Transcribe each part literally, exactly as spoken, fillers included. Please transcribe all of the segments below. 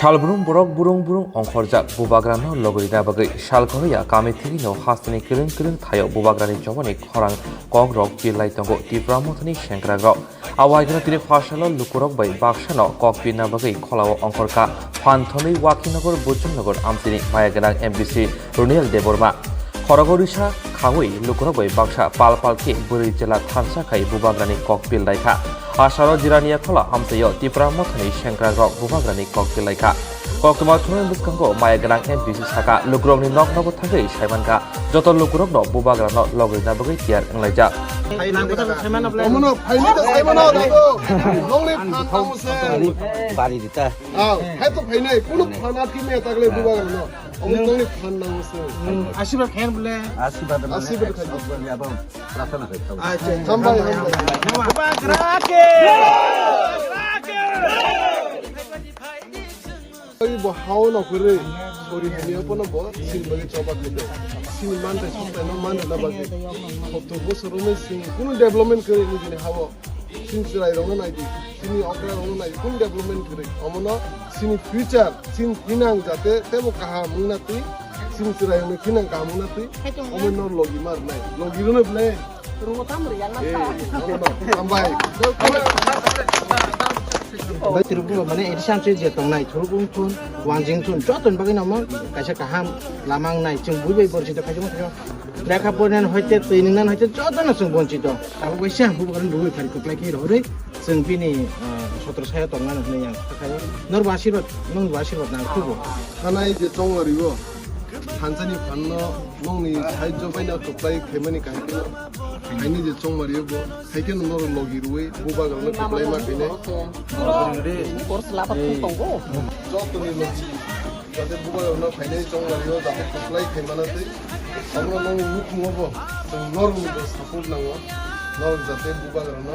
Salbrum borok burung burung ongkhorjak bubagrano logorina bagwi sal kwrwiya kami thwino hasteni kwrwng kwrwng thaio bubagrani chobani khorang kokrok pillai tongo Tipra mothani sengkrakrok. Awaigwno tini pharsalo lukurok bai baksano kok pirna bagwi kholao ongkhorkha Phanthonwi Wakinagar Bujunnagar amtini maya gwnang M D C Runiyal Debbarma. Khorogo risa khawi lukurok bai baksa pal pal khe bwrwi jela thansa khai bubagrani kok pil daikha. Asaro Jirania Khola amtwio Tipra mothani sengkrakrok bubagrani kok pil daikha. Koktwma thumwi bwskango maya gwnang M D C saka lukurokni nok nogo thangwi saimankha joto lukurokno bubagrano logorina bagwi tiyar wnglaijak. Omono phaini ta saimano dago. Nongni phan tamo se. Bari rita. Ah, hai to phainai, kuno phan a thimi ta gle bubagrano. Omo nongni phan nango se. Asirwad khayan bole. Asirwad mane asirwad khai. Asirwad ya bang. Prarthana khai. Acha, hambai, hambai. Bubagra ke. Bo hao no kwrwi, sori hamya pono bo sini bagwi choba khaito. Sini mantai sumtai no manrwna bagwi. Sottor bosor romwi sini kunu development kwrwi nijini hao. Sini chwrai rokno naidi, sini okra rokno naidi, kunu development kwrwi. Omono sini future, sini thinang jate tebo kaham wngna twi, sini chwrai rokno thinang kaham wngna twi. Omo no logi mar nai, logi rwno ble. Bai Tribungo mane edison se je tongnai thurubung thun, wanjing thun, joto ni bagwi namo kaisa kaham lama wngnai. Chwng bui bai borsi to khaijamo thung lekha porina hoite twi ningna hoite joto no chwng bonchito. Abo kaisa bubagrani rugwi phari kwplai khe rohorwi chwng bini sotro saya tongnani hwnwi ang khayo. Norbo asirwad, nongbo asirwad nang thugo. Thanai je chongmario thansani phanno nongni side jobaino kwplai khaimani kaham khe. Haini je chongmario bo, hai kheno norok logi rwui bubagrano kwplai ma khainai. Course laba thung tongo. Jotoni logi, jate bubagrano phainai chongmario jate kwplai khaimana twi. Omo nongni nukhungo bo, chwng norokni bo support nango. Norok jate bubagrano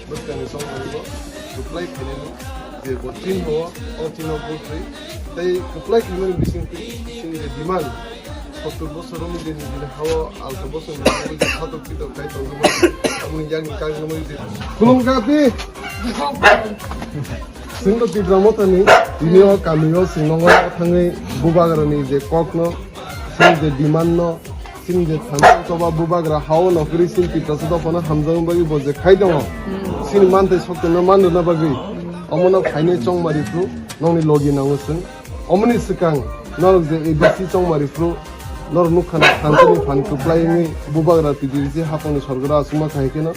bwskangni chongmario kwplai khainani je bo chinho, o chinho bwtwi. Tei kwplai khaimani bisingtwi chini je demand, sottor bosorni je nijini hao alka bosorni hao je phatok pitok khai tongma, aboni yakni kaglamani je khulumkha pi. Chwngno Tipra Mothani tini o kamio chwng nongo thangwi bubagrani je kokno, chini je demand no, chini je thansa choba bubagra hao no kwrwi chini Tiprasa dophano hamjakma bagwi bo je khai tongo. Chini manthai soktono manrwna bagwi omono phainai chongmari phru nongni logi nango chwng. Omoni swkang norok je A D C chongmari phru norok nukha na thansani phan kwplai wngwi bubagra T T D C hapangni sorkaro aswkma khai kheno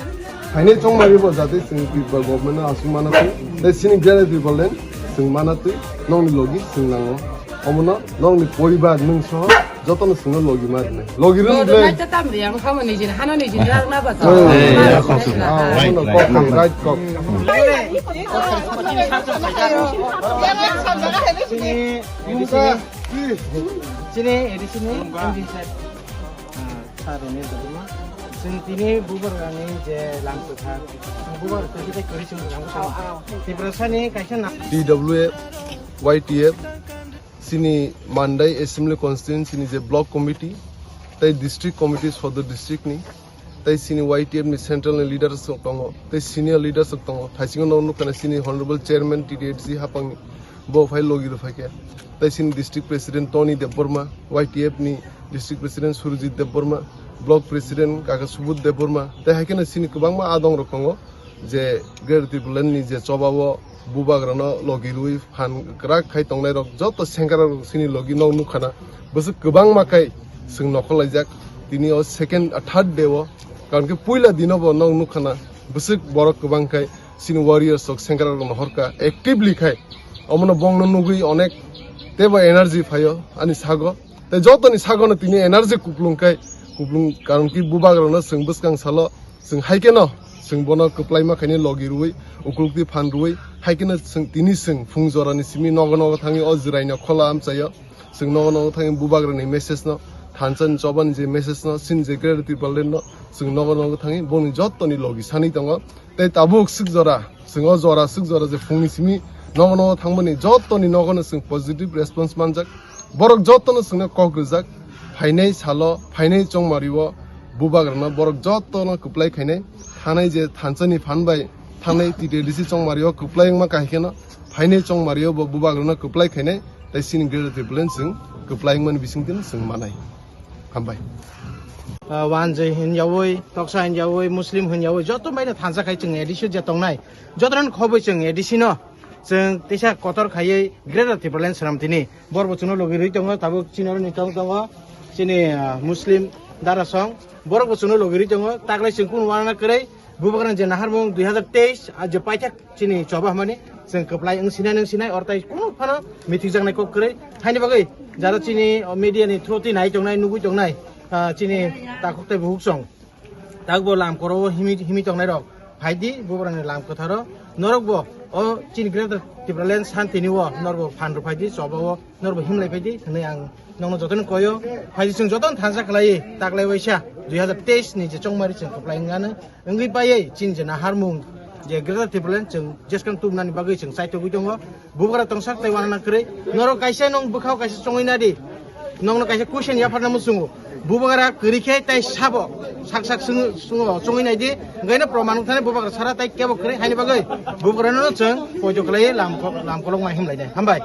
phainai chongmari bo jate chwng Tripura government no aswk mana twi tei chini Greater Tipraland chwng mana twi nongni logi chwng nango. Omono nongni poribar nwng soho jotono chwngno logi ma rwnai. Logi rwng ble. Tam riyang khamani jin hana ni jin rang na ba. Hey, yeah, yeah, yeah. Ah, omono kok, right kok. Chini, chini, chini, M D C sir. Ah, sir, ini dulu mah. Chwng tini bubagrani je lam kwthar. Bubagra kwthar tei kwrwi chwng rang bwsa. Tiprasani kaisa na. T W F, Y T F, chini Mandai Assembly Constituency ni je Block Committee, tei District Committee Sodor District ni, tei chini Y T F ni central ni leaders rok tongo, tei senior leaders rok tongo. Thaisingo no nukha na chini Honorable Chairman T T A D C hapang ni bo phai logi rw phai khe. Tei chini District President Tony Debbarma, Y T F ni District President Surjit Debbarma, Block President kaka Subodh Debbarma, tei hai kheno chini kwbangma adong rok tongo. Je Greater Tipraland ni je choba o bubagrano logi rwui phan kwrak khai tongnai rok joto sengkrak rok chini logi no nukha na bwswk kwbangma khai chwng nokhorlaijak tini o second, ah, third day o, karon khe puila dino bo no nukha na bwswk borok kwbang khai chini warriors rok sengkrak rok nohorkha actively khai omono bongno nugui onek teibo energy phaio ani sago. Tei jotoni sagono tini energy kuplung khai, kuplung karon ki bubagrano chwng bwskang salo chwng hai kheno chwng bono kwplaima khaini logi rwui, ukulukti phan rwui, hai kheno chwng tini chwng phung jorani simi nogo nogo thangwi o Jwraino Khola amchaio chwng nogo nogo thangwi bubagrani message no, thansa ni choba ni je message no, chini je Greater Tipraland no chwng nogo nogo thangwi boni jotoni logi sanwi tongo. Tei tabuk swk jora, chwng o jora swk jora je phungni simi nogo nogo thangmani jotoni nogono chwng positive response manjak. Borok jotono chwngno kok rijak, phainai salo, phainai chongmario bubagrano borok jotono kwplai khainai, thanai je thansani phan bai thanai T T A D C chongmario kwplai wngma kahai kheno Haini chongmario bo bubagrano kwplai khainai, tei chini Greater Tipraland chwng kwplai wngmani bisingtwi chwng manai. Hambai. Ah, wanjwi hinjawi, toksa hinjawi, Muslim hinjawi, joto baino thansa khai chwng A D C je tongnai, jotono khobwi chwng A D C no chwng teisa kotor khaiwi Greater Tipraland swnam tini. Borbo chwngno logi rwi tongo, tabuk chini oroni tong tongo, chini, ah, Muslim darasong, borok bo chwngno logi rwi tongo, taklai chwng kunu uanana kwrwi, bubagrani je naharmung dui hazar teis, ah, je paithak chini choba hwnmani, chwng kwplai wng sinai, wng sinai, oro tai kunu phano mithikjaknai kok kwrwi. Haini bagwi jara chini, oh, media ni through twi nai tongnai, nugwi tongnai, ah, chini takhuk tei bukhuk song. Takbo lam koro o himi, himi tongnai rok, phaidi bubagrani lam kwtharo, norok bo o chini Greater Tipraland santini o norok bo phan rw phaidi, choba o norok bo himlai phaidi hwnwi ang nokno jotono koyo. Phaidi chwng jotono thansa khlaiwi taklai waisa dui hazar teis ni je chongmari chwng kwplai wngano wngwi paiwi chini je naharmung je Greater Tipraland chwng jeskang tubunani bagwi chwng chaitogwi tongo. Bubagra tongsak tei uanana kwrwi. Norok kaisa nwng bwkhao kaisa chongwi nadi. Nokno kaisa question yapharna muchungo. Bubagra kwrwi khe tei sabo sak sak swng-, swngwi chongwi naidi. Hwnkhe no proman wngthani bubagra sara tei kebo kwrwi haini bagwi. Bubagrano chwng poito khlaiwi lam ko-, lam kolokma himlainai. Hambai.